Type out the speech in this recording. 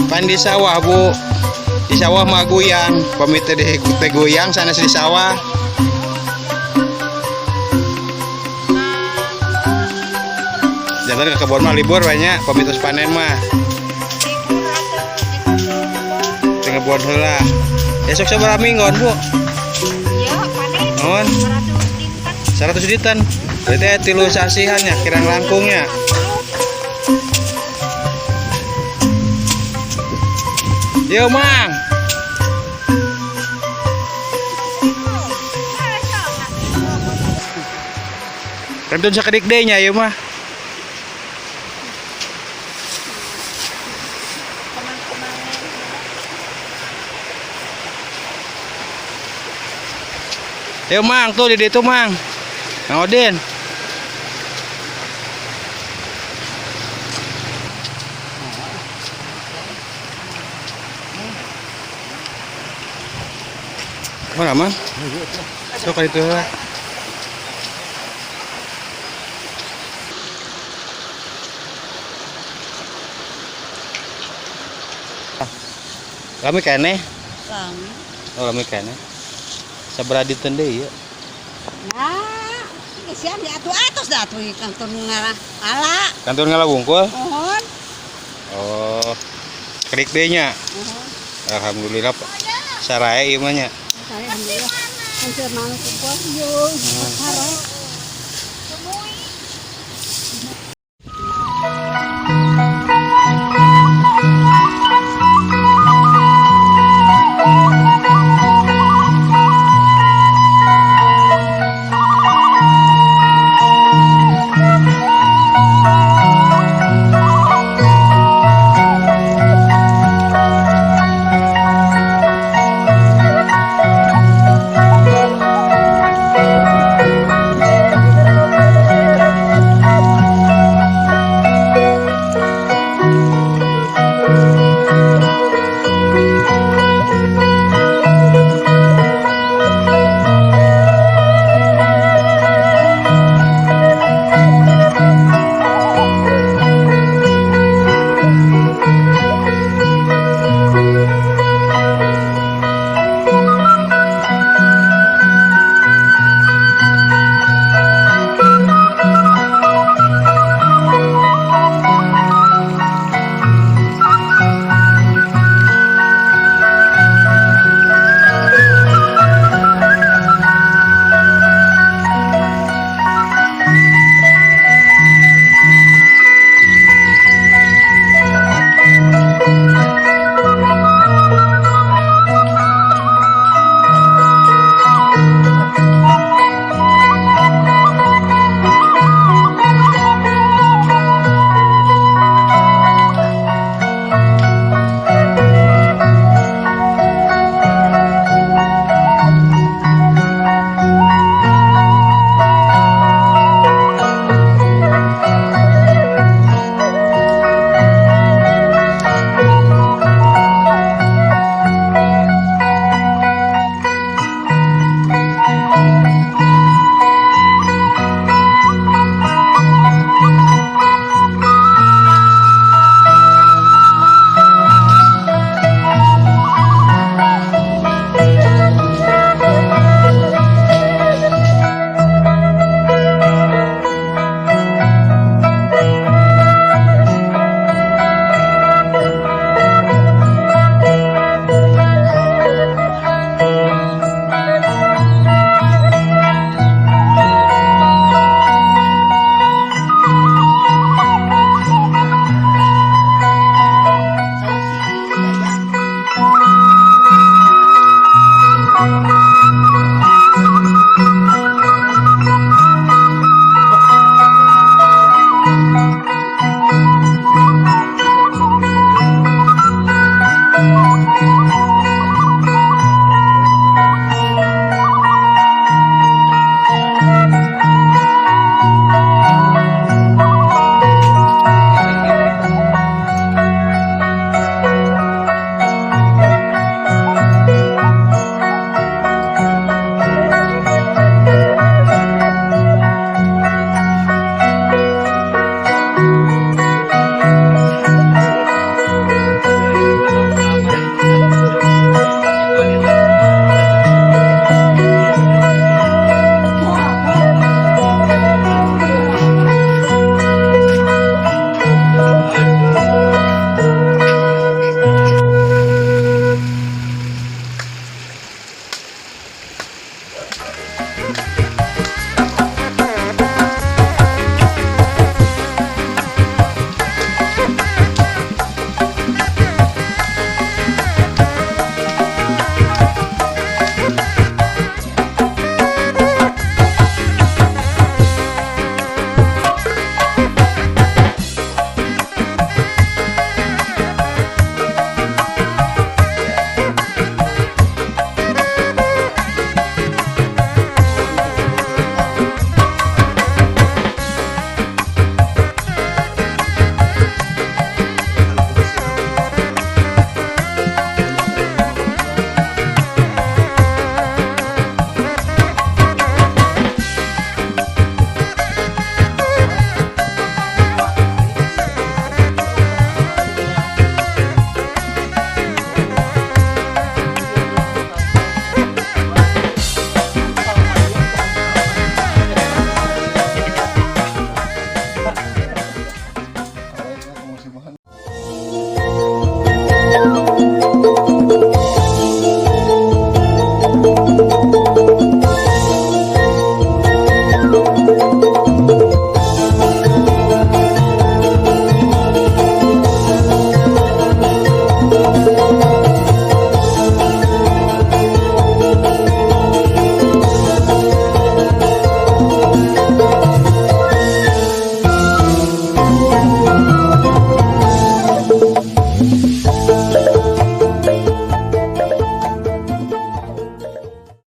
Pan di sawah, Bu. Di sawah mah goyang, pami teh di teh goyang sanes di sawah. Jangan ke kebun mah libur banyak, pami tos panen mah. Teu ngebon heula. Esok sabaraha minggon, Bu? Iya, panen. Nuhun. 100 dinten. 100 dinten. Berarti aya 3 sasihan ya, kirang langkungnya. Yo, Mang. Kantun sakedik deui nya ieu mah. Yo, Mang, tuh di ditu, Mang. Mang Odin. Mana, Mang? Sok ka ditu heula. Lami keneh? Lami. Oh, lami keneh. Sabaraha dinten deui ieu? Nah, kesian di atuh-atus dah atuh kantun ngalah. Ala. Kantun ngala wungkul? Mohon. Oh. Kerik deui nya. Mohon. Alhamdulillah, Pak. Sarae ieu mah nya. Alhamdulillah. Hancur manuk kumpul yo. Sare.